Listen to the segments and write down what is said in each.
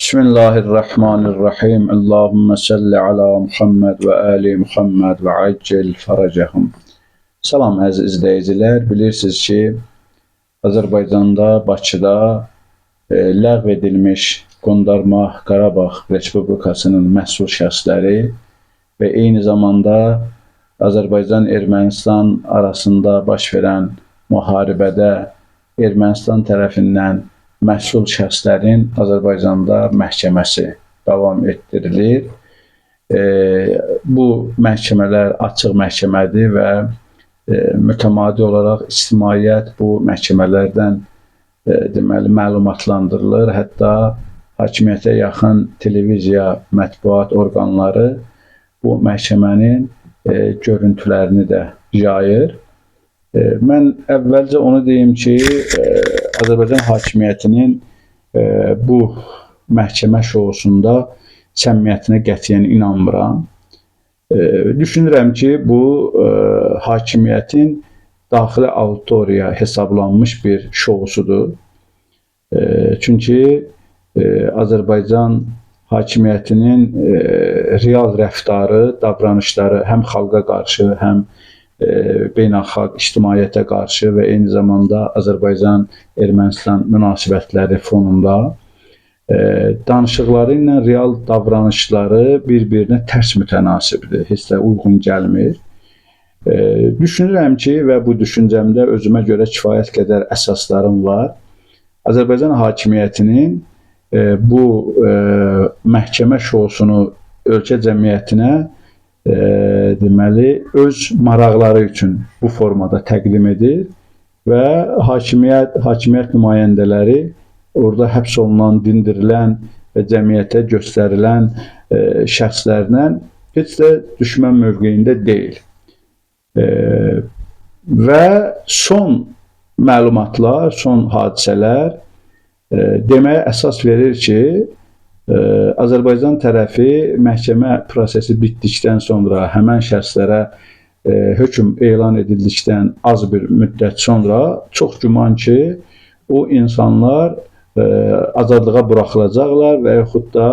Bismillahirrahmanirrahim. Allahümme salli ala Muhammed və ali Muhammed və accil faracahum. Salam əziz izləyicilər. Bilirsiniz ki, Azərbaycanda, Bakıda ləğv edilmiş Qondarma Qarabağ Respublikasının məsul şəxsləri və eyni zamanda Azərbaycan-Ermənistan arasında baş verən müharibədə Ermənistan tərəfindən məsul şəxslərin Azərbaycanda məhkəməsi davam etdirilir. Bu məhkəmələr açıq məhkəmədir və mütəmadi olaraq ictimaiyyət bu məhkəmələrdən deməli məlumatlandırılır. Hətta hakimiyyətə yaxın televiziya, mətbuat orqanları bu məhkəmənin görüntülərini də yayır. Mən əvvəlcə onu deyim ki, Azərbaycan hakimiyyətinin bu məhkəmə şousunda səmimiyyətinə qətiyyən inanmıram. Düşünürəm ki, bu hakimiyyətin daxili auditoriya hesablanmış bir şousudur. Çünki Azərbaycan hakimiyyətinin real rəftarı, davranışları həm xalqa qarşı, həm beynəlxalq ictimaiyyətə qarşı və eyni zamanda Azərbaycan-Ermənistan münasibətləri fonunda danışıqları ilə real davranışları bir-birinə tərs mütənasibdir, heç də uyğun gəlmir. Düşünürəm ki, və bu düşüncəmdə özümə görə kifayət qədər əsaslarım var. Azərbaycan hakimiyyətinin bu məhkəmə şousunu ölkə cəmiyyətinə deməli, öz maraqları üçün bu formada təqdim edir və hakimiyyət nümayəndələri orada həbs olunan, dindirilən və cəmiyyətə göstərilən şəxslərlə heç də düşmən mövqeyində deyil. Və son məlumatlar, son hadisələr deməyə əsas verir ki, Azərbaycan tərəfi məhkəmə prosesi bitdikdən sonra həmən şəxslərə hökm elan edildikdən az bir müddət sonra çox güman ki, o insanlar azadlığa buraxılacaqlar və yaxud da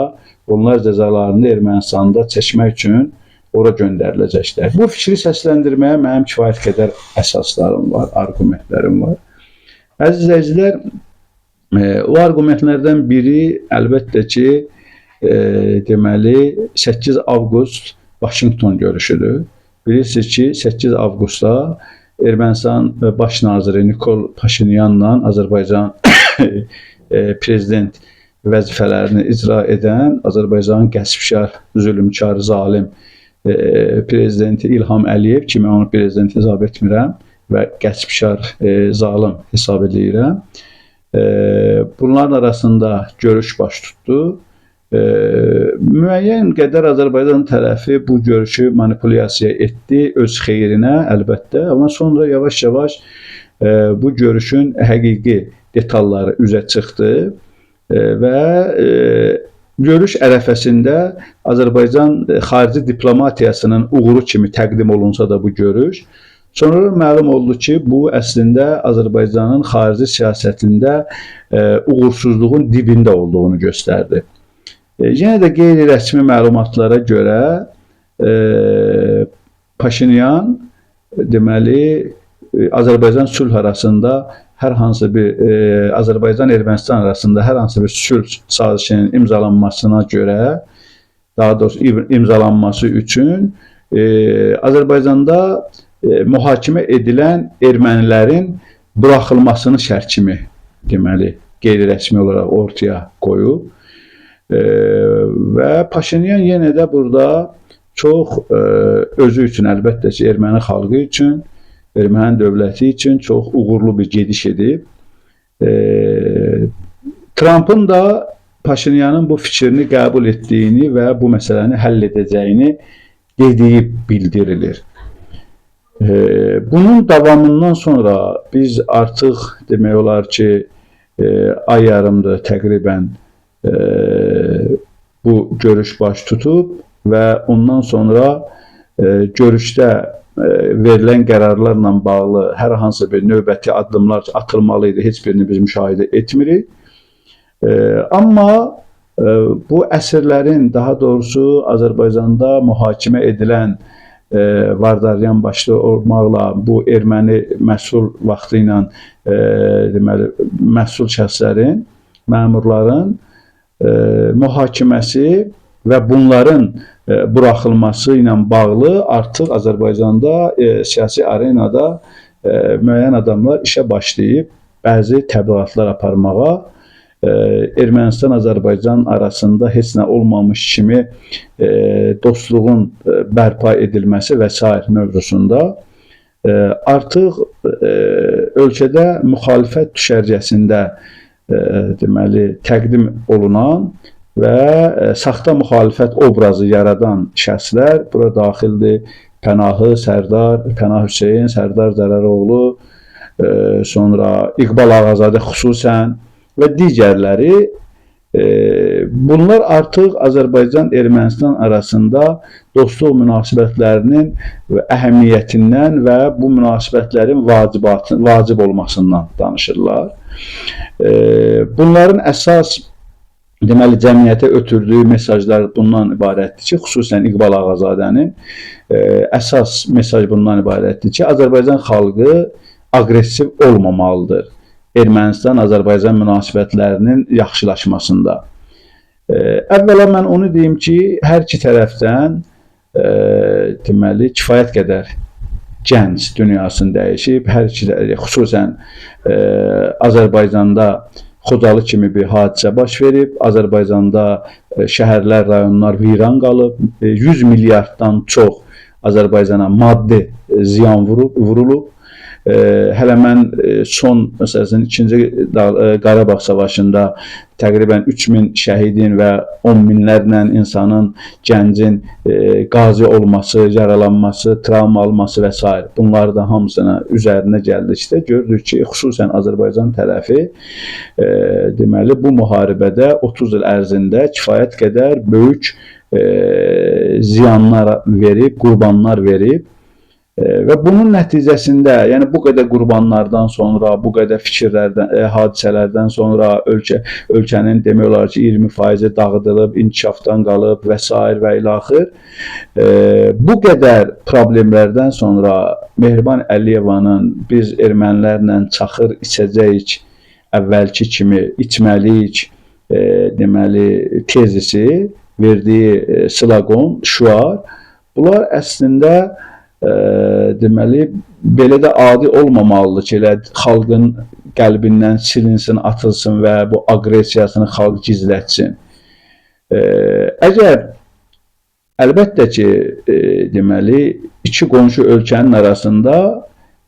onlar cəzalarını Ermənistanda çəkmək üçün ora göndəriləcəklər. Bu fikri səsləndirməyə mənim kifayət qədər əsaslarım var, arqumentlərim var. Əziz izləyicilər, o arqumentlərdən biri əlbəttə ki, deməli 8 avqust Vaşinqton görüşüdür. Bilirsiniz ki, 8 avqustda Ermənistan baş naziri Nikol Paşinyanla Azərbaycan prezident vəzifələrini icra edən Azərbaycanın qəsbkar, zülmkar, zalim prezidenti İlham Əliyev ki, mən onu prezident hesab etmirəm və qəsbkar, zalim hesab edirəm. Bunların arasında görüş baş tutdu. Müəyyən qədər Azərbaycan tərəfi bu görüşü manipulyasiya etdi öz xeyrinə əlbəttə, amma sonra yavaş-yavaş bu görüşün həqiqi detalları üzə çıxdı və görüş ərəfəsində Azərbaycan xarici diplomatiyasının uğuru kimi təqdim olunsa da bu görüş, sonra məlum oldu ki, bu əslində Azərbaycanın xarici siyasətində uğursuzluğun dibində olduğunu göstərdi. Yenə də qeyri-rəsmi məlumatlara görə Paşinyan deməli Azərbaycan sülh arasında hər hansı bir Azərbaycan-Ermənistan arasında hər hansı bir sülh sazişinin imzalanmasına görə, daha doğrusu imzalanması üçün Azərbaycanda mühakimə edilən ermənilərin buraxılmasını şərt kimi deməli qeyri-rəsmi olaraq ortaya qoyub. Və Paşinyan yenə də burada çox özü üçün, əlbəttə ki, erməni xalqı üçün, erməni dövləti üçün çox uğurlu bir gediş edib. Trumpın da Paşinyanın bu fikrini qəbul etdiyini və bu məsələni həll edəcəyini dediyi bildirilir. Bunun davamından sonra biz artıq demək olar ki, ay yarımdır təqribən bu görüş baş tutub və ondan sonra görüşdə verilən qərarlarla bağlı hər hansı bir növbəti addımlar atılmalı idi, heç birini biz müşahidə etmirik. Amma Bu əsirlərin, daha doğrusu Azərbaycanda mühakimə edilən Vardaryan başda olmaqla bu erməni məsul vaxtı ilə deməli məsul şəxslərin, məmurların mühakiməsi və bunların buraxılması ilə bağlı artıq Azərbaycanda siyasi arenada müəyyən adamlar işə başlayıb bəzi təbliğatlar aparmağa, Ermənistan-Azərbaycan arasında heç nə olmamış kimi dostluğun bərpa edilməsi və sair mövzusunda artıq ölkədə müxalifət düşərgəsində deməli təqdim olunan və saxta müxalifət obrazı yaradan şəxslər bura daxildir. Pənahı, Sərdar, Pənah Hüseyn, Sərdar Zərəroğlu, sonra İqbal Ağazadə xüsusən və digərləri, bunlar artıq Azərbaycan-Ermənistan arasında dostluq münasibətlərinin əhəmiyyətindən və bu münasibətlərin vacib olmasından danışırlar. Bunların əsas deməli cəmiyyətə ötürdüyü mesajlar bundan ibarətdir ki, xüsusən İqbal Ağazadənin əsas mesaj bundan ibarətdir ki, Azərbaycan xalqı aqressiv olmamalıdır Ermənistan-Azərbaycan münasibətlərinin yaxşılaşmasında. Əvvəla mən onu deyim ki, hər iki tərəfdən deməli kifayət qədər gənc dünyasını dəyişib, hər iki, xüsusən Azərbaycanda Xocalı kimi bir hadisə baş verib, Azərbaycanda şəhərlər, rayonlar viran qalıb, 100 milyarddan çox Azərbaycana maddi ziyan vurulub. Hələ mən son, məsələn, 2-ci Qarabağ savaşında təqribən 3000 şəhidin və 10 minlərlə insanın, gəncin qazi olması, yaralanması, travma alması və s. Bunları da hamısına üzərinə gəldikdə gördük ki, xüsusən Azərbaycan tərəfi deməli bu müharibədə 30 il ərzində kifayət qədər böyük ziyanlar verib, qurbanlar verib. Və bunun nəticəsində, yəni bu qədər qurbanlardan sonra, bu qədər fikirlərdən, hadisələrdən sonra ölkənin demək olar ki, 20% dağıdılıb, inkişafdan qalıb və s. və ilaxır. Bu qədər problemlərdən sonra Mehriban Əliyevanın biz ermənilərlə çaxır içəcəyik, əvvəlki kimi içməliyik, deməli tezisi, verdiyi sloqan, şüar, bunlar əslində deməli, belə də adi olmamalıdır ki, elə xalqın qəlbindən silinsin, atılsın və bu aqressiyasını xalq gizlətsin. Əgər əlbəttə ki, deməli, iki qonşu ölkənin arasında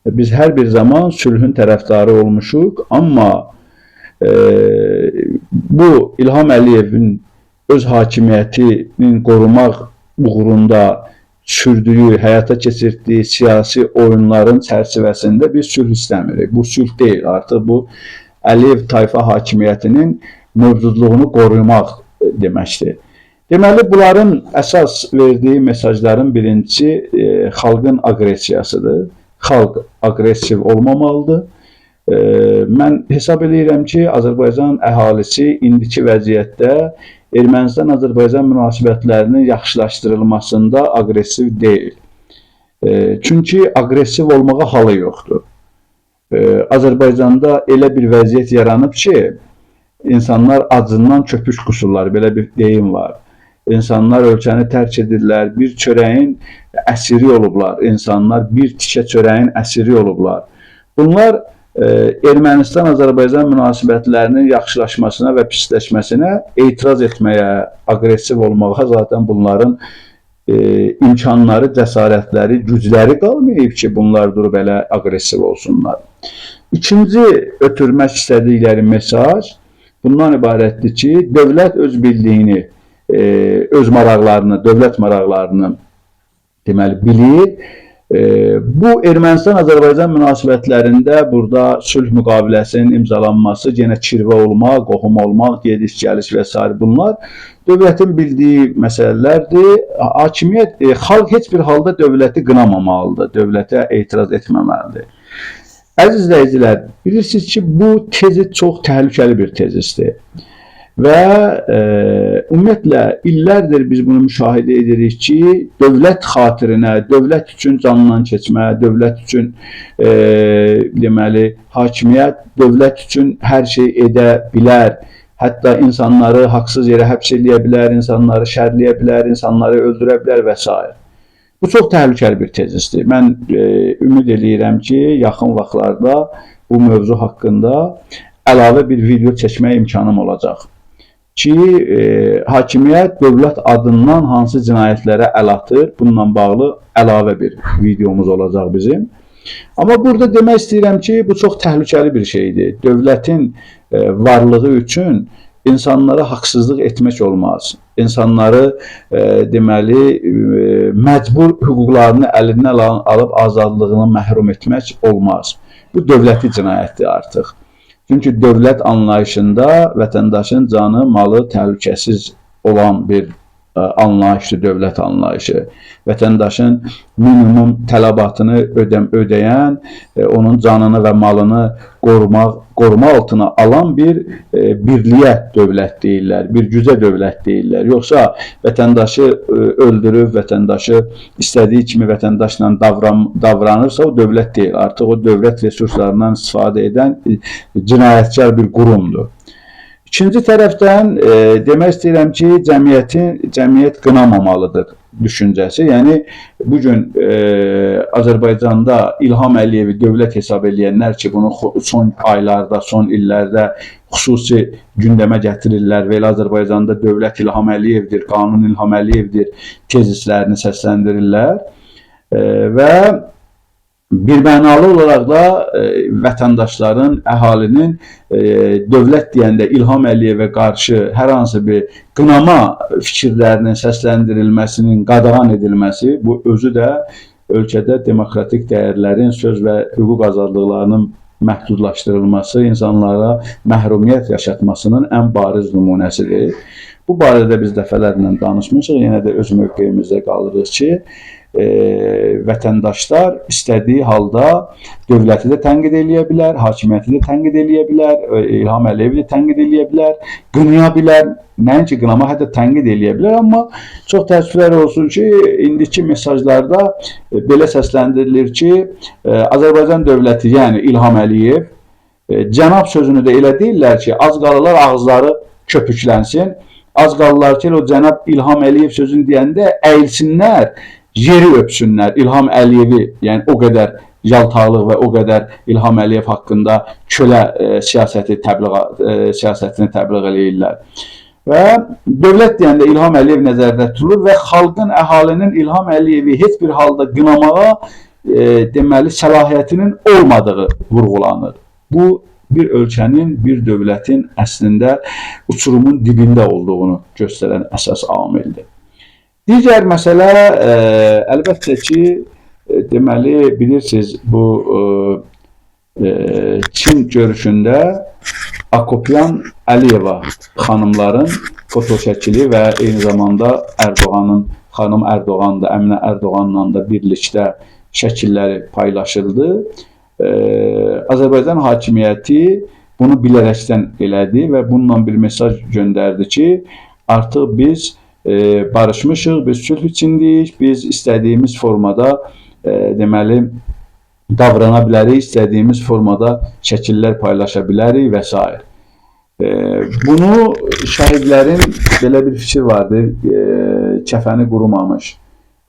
biz hər bir zaman sülhün tərəfdarı olmuşuq, amma bu İlham Əliyevin öz hakimiyyətinin qorumaq uğrunda sürdüyü, həyata keçirtdiyi siyasi oyunların çərçivəsində bir sülh istəmirik. Bu sülh deyil, artıq bu Əliyev tayfa hakimiyyətinin mövcudluğunu qorumaq deməkdir. Deməli, bunların əsas verdiyi mesajların birincisi xalqın aqressiyasıdır. Xalq aqressiv olmamalıdır. Mən hesab edirəm ki, Azərbaycan əhalisi indiki vəziyyətdə Ermənistan-Azərbaycan münasibətlərinin yaxşılaşdırılmasında aqressiv deyil. Çünki aqressiv olmağa halı yoxdur. Azərbaycanda elə bir vəziyyət yaranıb ki, insanlar acından köpük qusurlar, belə bir deyim var. İnsanlar ölkəni tərk edirlər, bir çörəyin əsiri olublar. İnsanlar bir tikə çörəyin əsiri olublar. Bunlar Ermənistan-Azərbaycan münasibətlərinin yaxşılaşmasına və pisləşməsinə etiraz etməyə, aqressiv olmağa zaten bunların imkanları, cəsarətləri, gücləri qalmayıb ki, bunlar durub elə aqressiv olsunlar. İkinci ötürmək istədikləri mesaj bundan ibarətdir ki, dövlət öz bildiyini, öz maraqlarını, dövlət maraqlarını deməli bilir. Bu Ermənistan-Azərbaycan münasibətlərində burada sülh müqaviləsinin imzalanması, yenə kirvə olmaq, qohum olmaq, gediş-gəliş və s. bunlar dövlətin bildiyi məsələlərdir. Hakimiyyət, xalq heç bir halda dövləti qınamamalıdır, dövlətə etiraz etməməlidir. Əziz izləyicilər, bilirsiniz ki, bu tezi çox təhlükəli bir tezisdir. Və ümumiyyətlə illərdir biz bunu müşahidə edirik ki, dövlət xatirinə, dövlət üçün candan keçmə, dövlət üçün deməli hakimiyyət dövlət üçün hər şey edə bilər. Hətta insanları haqsız yerə həbs eləyə bilər, insanları şərləyə bilər, insanları öldürə bilər və s. Bu çox təhlükəli bir tezisdir. Mən ümid eləyirəm ki, yaxın vaxtlarda bu mövzu haqqında əlavə bir video çəkməyə imkanım olacaq. Ki, hakimiyyət dövlət adından hansı cinayətlərə əl atır, bununla bağlı əlavə bir videomuz olacaq bizim. Amma burada demək istəyirəm ki, bu çox təhlükəli bir şeydir. Dövlətin varlığı üçün insanlara haqsızlıq etmək olmaz. İnsanları deməli məcbur hüquqlarını əlindən alıb azadlığını məhrum etmək olmaz. Bu dövləti cinayətdir artıq. Çünki dövlət anlayışında vətəndaşın canı, malı təhlükəsiz olan bir anlayışdır, dövlət anlayışı. Vətəndaşın minimum tələbatını ödəyən, onun canını və malını qoruma altına alan bir birliyə dövlət deyirlər, bir gücə dövlət deyirlər. Yoxsa vətəndaşı öldürüb, vətəndaşı istədiyi kimi vətəndaşla davranırsa, o dövlət deyil. Artıq o dövlət resurslarından istifadə edən cinayətkar bir qurumdur. İkinci tərəfdən demək istəyirəm ki, cəmiyyət qınamamalıdır düşüncəsi. Yəni bu gün Azərbaycanda İlham Əliyevi dövlət hesab eləyənlər ki, bunu son aylarda, son illərdə xüsusi gündəmə gətirirlər və elə Azərbaycanda dövlət İlham Əliyevdir, qanun İlham Əliyevdir tezislərini səsləndirirlər və bir mənalı olaraq da vətəndaşların, əhalinin dövlət deyəndə İlham Əliyevə qarşı hər hansı bir qınama fikirlərinin səsləndirilməsinin qadağan edilməsi, bu özü də ölkədə demokratik dəyərlərin, söz və hüquq azadlıqlarının məhdudlaşdırılması, insanlara məhrumiyyət yaşatmasının ən bariz nümunəsidir. Bu barədə biz dəfələrlə danışmışıq, yenə də öz mövqeyimizdə qalırıq ki, vətəndaşlar istədiyi halda dövləti də tənqid eləyə bilər, hakimiyyəti də tənqid eləyə bilər, İlham Əliyevi də tənqid eləyə bilər, qınaya bilər, nəinki qınama, hətta tənqid eləyə bilər, amma çox təəssüflər olsun ki, indiki mesajlarda belə səsləndirilir ki, Azərbaycan dövləti, yəni İlham Əliyev, cənab sözünü də elə deyirlər ki, az qalırlar ağızları köpüklənsin, az qalırlar ki, o cənab İlham Əliyev sözünü deyəndə əyilsinlər, yeri öpsünlər İlham Əliyevi, yəni o qədər yaltaqlıq və o qədər İlham Əliyev haqqında kölə siyasətini təbliğ eləyirlər. Və dövlət deyəndə İlham Əliyev nəzərdə tutulur və xalqın, əhalinin İlham Əliyevi heç bir halda qınamağa deməli səlahiyyətinin olmadığı vurğulanır. Bu bir ölkənin, bir dövlətin əslində uçurumun dibində olduğunu göstərən əsas amildir. Digər məsələ, əlbəttə ki, deməli, bilirsiniz, bu Çin görüşündə Akopyan Əliyeva xanımların fotoşəkili və eyni zamanda Ərdoğanın, xanım Ərdoğan da, Əminə Ərdoğanla da birlikdə şəkilləri paylaşıldı. Azərbaycan hakimiyyəti bunu bilərəkdən elədi və bununla bir mesaj göndərdi ki, artıq biz barışmışıq, biz sülh içindəyik, biz istədiyimiz formada deməli davrana bilərik, istədiyimiz formada şəkillər paylaşa bilərik və s. Bunu şəhidlərin belə bir fikir vardır, kəfəni qurumamış.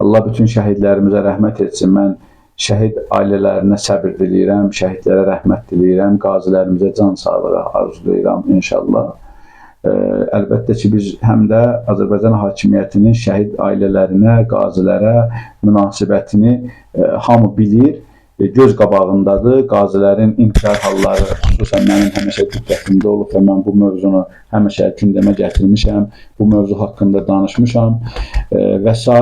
Allah bütün şəhidlərimizə rəhmət etsin. Mən şəhid ailələrinə səbir diləyirəm, şəhidlərə rəhmət diləyirəm, qazilərimizə can sağlığı arzulayıram inşallah. Əlbəttə ki, biz həm də Azərbaycan hakimiyyətinin şəhid ailələrinə, qazilərə münasibətini hamı bilir, göz qabağındadır. Qazilərin intihar halları xüsusən mənim həmişə diqqətimdə olub və mən bu mövzunu həmişə gündəmə gətirmişəm, bu mövzu haqqında danışmışam və s.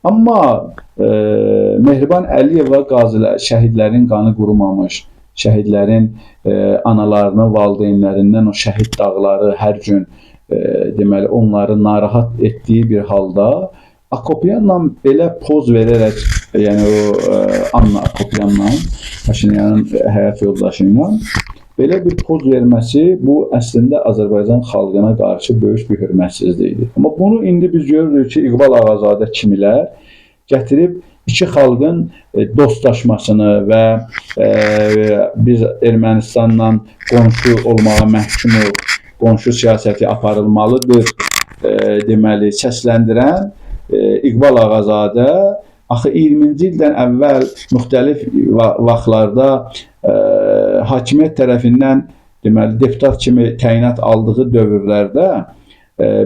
Amma Mehriban Əliyeva qazilər, şəhidlərin qanı qurumamış, şəhidlərin analarının, valideynlərindən o şəhid dağları hər gün deməli onları narahat etdiyi bir halda Akopyanla belə poz verərək, yəni o Anna Akopyanla, Paşinyanın həyat yoldaşı ilə Belə bir poz verməsi bu əslində Azərbaycan xalqına qarşı böyük bir hörmətsizlikdir. Amma bunu indi biz görürük ki, İqbal Ağazadə kimilər gətirib iki xalqın dostlaşmasını və biz Ermənistanla qonşu olmağa məhkumuq, qonşu siyasəti aparılmalıdır, deməli səsləndirən İqbal Ağazadə axı 20-ci ildən əvvəl müxtəlif vaxtlarda hakimiyyət tərəfindən deməli deputat kimi təyinat aldığı dövrlərdə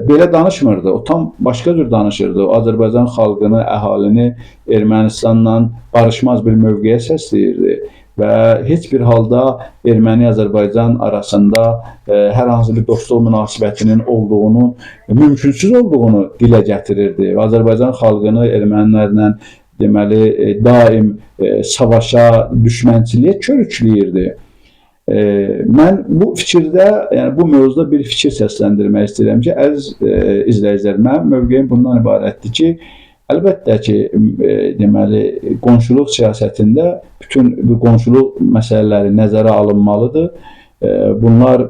belə danışmırdı. O tam başqa cür danışırdı. O Azərbaycan xalqını, əhalini Ermənistanla barışmaz bir mövqeyə səsləyirdi və heç bir halda Erməni-Azərbaycan arasında hər hansı bir dostluq münasibətinin olduğunu, mümkünsüz olduğunu dilə gətirirdi. Və Azərbaycan xalqını ermənilərlə deməli daim savaşa, düşmənçiliyə körükləyirdi. Mən bu fikirdə, yəni bu mövzuda bir fikir səsləndirmək istəyirəm ki, əziz izləyicilər, mənim mövqeyim bundan ibarətdir ki, əlbəttə ki, deməli qonşuluq siyasətində bütün bu qonşuluq məsələləri nəzərə alınmalıdır. Bunlar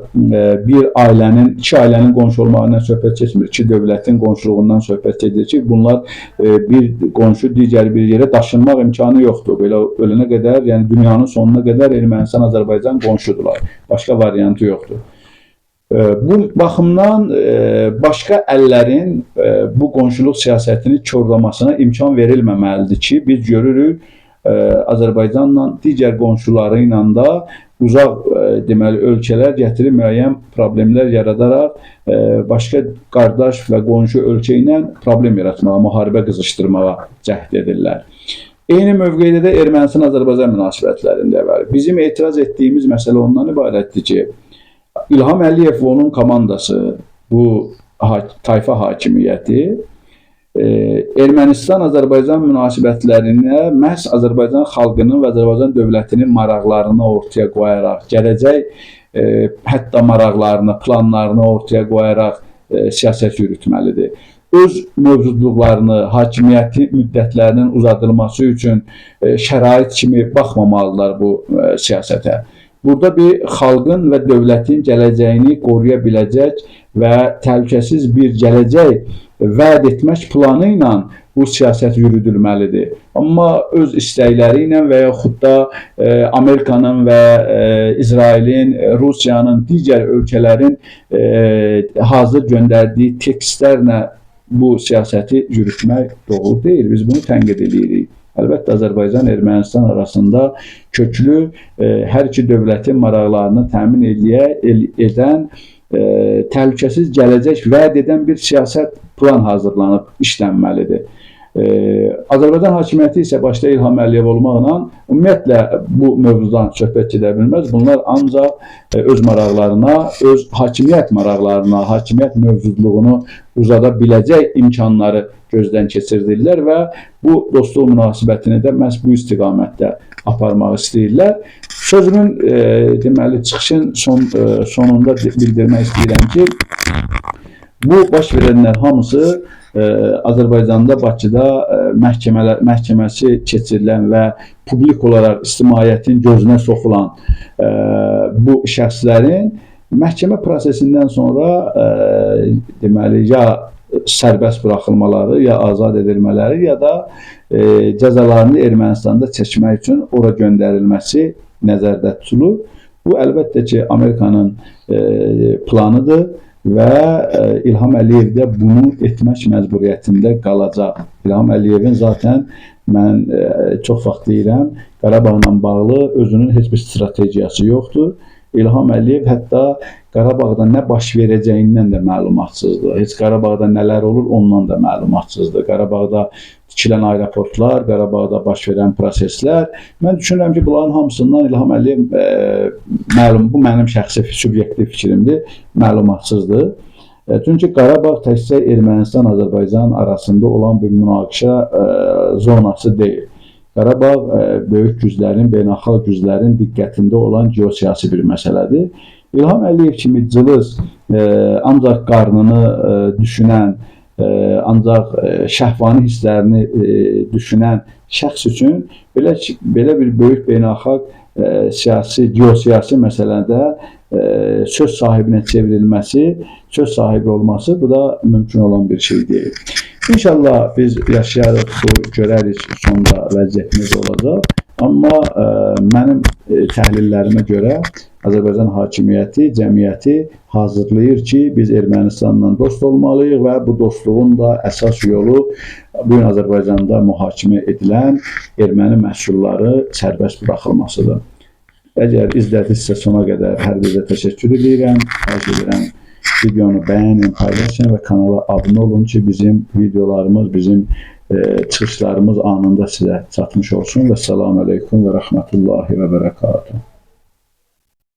bir ailənin, iki ailənin qonşu olmağından söhbət getmir, iki dövlətin qonşuluğundan söhbət gedir ki, bunlar bir qonşu digər bir yerə daşınmaq imkanı yoxdur. Belə ölənə qədər, yəni dünyanın sonuna qədər Ermənistan, Azərbaycan qonşudular. Başqa variantı yoxdur. Bu baxımdan başqa əllərin bu qonşuluq siyasətini korlamasına imkan verilməməlidir ki, biz görürük Azərbaycanla digər qonşuları ilə də uzaq deməli ölkələr gətirib müəyyən problemlər yaradaraq başqa qardaş və qonşu ölkə ilə problem yaratmağa, müharibə qızışdırmağa cəhd edirlər. Eyni mövqedə də Ermənistan-Azərbaycan münasibətlərində var. Bizim etiraz etdiyimiz məsələ ondan ibarətdir ki, İlham Əliyev və onun komandası, bu tayfa hakimiyyəti Ermənistan-Azərbaycan münasibətlərinə məhz Azərbaycan xalqının və Azərbaycan dövlətinin maraqlarını ortaya qoyaraq, gələcək hətta maraqlarını, planlarını ortaya qoyaraq siyasət yürütməlidir. Öz mövcudluqlarını, hakimiyyəti müddətlərinin uzadılması üçün şərait kimi baxmamalılar bu siyasətə. Burada bir xalqın və dövlətin gələcəyini qoruya biləcək və təhlükəsiz bir gələcək vəd etmək planı ilə bu siyasət yürüdülməlidir. Amma öz istəkləri ilə və yaxud da Amerikanın və İsrailin, Rusiyanın, digər ölkələrin hazır göndərdiyi tekstlərlə bu siyasəti yürütmək doğru deyil. Biz bunu tənqid edirik. Əlbəttə, Azərbaycan, Ermənistan arasında köklü hər iki dövlətin maraqlarını təmin edən, təhlükəsiz gələcək vəd edən bir siyasət plan hazırlanıb işlənməlidir. Azərbaycan hakimiyyəti isə başda İlham Əliyev olmaqla ümumiyyətlə bu mövzudan söhbət gedə bilməz. Bunlar ancaq öz maraqlarına, öz hakimiyyət maraqlarına, hakimiyyət mövcudluğunu uzada biləcək imkanları gözdən keçirdirlər və bu dostluq münasibətini də məhz bu istiqamətdə aparmaq istəyirlər. Sözümün deməli çıxışın sonunda bildirmək istəyirəm ki, bu baş verənlər hamısı Azərbaycanda, Bakıda məhkəməsi keçirilən və publik olaraq ictimaiyyətin gözünə soxulan bu şəxslərin məhkəmə prosesindən sonra deməli ya sərbəst buraxılmaları, ya azad edilmələri, ya da cəzalarını Ermənistanda çəkmək üçün ora göndərilməsi nəzərdə tutulur. Bu əlbəttə ki, Amerikanın planıdır və İlham Əliyev də bunu etmək məcburiyyətində qalacaq. İlham Əliyevin zaten mən çox vaxt deyirəm, Qarabağla bağlı özünün heç bir strategiyası yoxdur. İlham Əliyev hətta Qarabağda nə baş verəcəyindən də məlumatsızdır. Heç Qarabağda nələr olur, ondan da məlumatsızdır. Qarabağda tikilən aeroportlar, Qarabağda baş verən proseslər. Mən düşünürəm ki, bunların hamısından İlham Əliyev məlum, bu mənim şəxsi subyektiv fikrimdir, məlumatsızdır. Çünki Qarabağ təkcə Ermənistan, Azərbaycan arasında olan bir münaqişə zonası deyil. Qarabağ böyük güclərin, beynəlxalq güclərin diqqətində olan geosiyasi bir məsələdir. İlham Əliyev kimi cılız, ancaq qarnını düşünən, ancaq şəhvani hisslərini düşünən şəxs üçün belə bir böyük beynəlxalq siyasi, geosiyasi məsələdə söz sahibinə çevrilməsi, söz sahibi olması bu da mümkün olan bir şey deyil. İnşallah biz yaşayarıq, bu görərik sonda vəziyyət necə olacaq. Amma mənim təhlillərimə görə Azərbaycan hakimiyyəti, cəmiyyəti hazırlayır ki, biz Ermənistanla dost olmalıyıq və bu dostluğun da əsas yolu bu gün Azərbaycanda mühakimə edilən erməni məhsulları sərbəst buraxılmasıdır. Əgər izlədinizsə sona qədər hər birinizə təşəkkür edirəm. Xahiş edirəm videonu bəyənin, paylaşın və kanala abunə olun ki, bizim videolarımız, bizim çıxışlarımız anında sizə çatmış olsun. Və salam əleykum və rəhmətullahi və bərəkatuhu.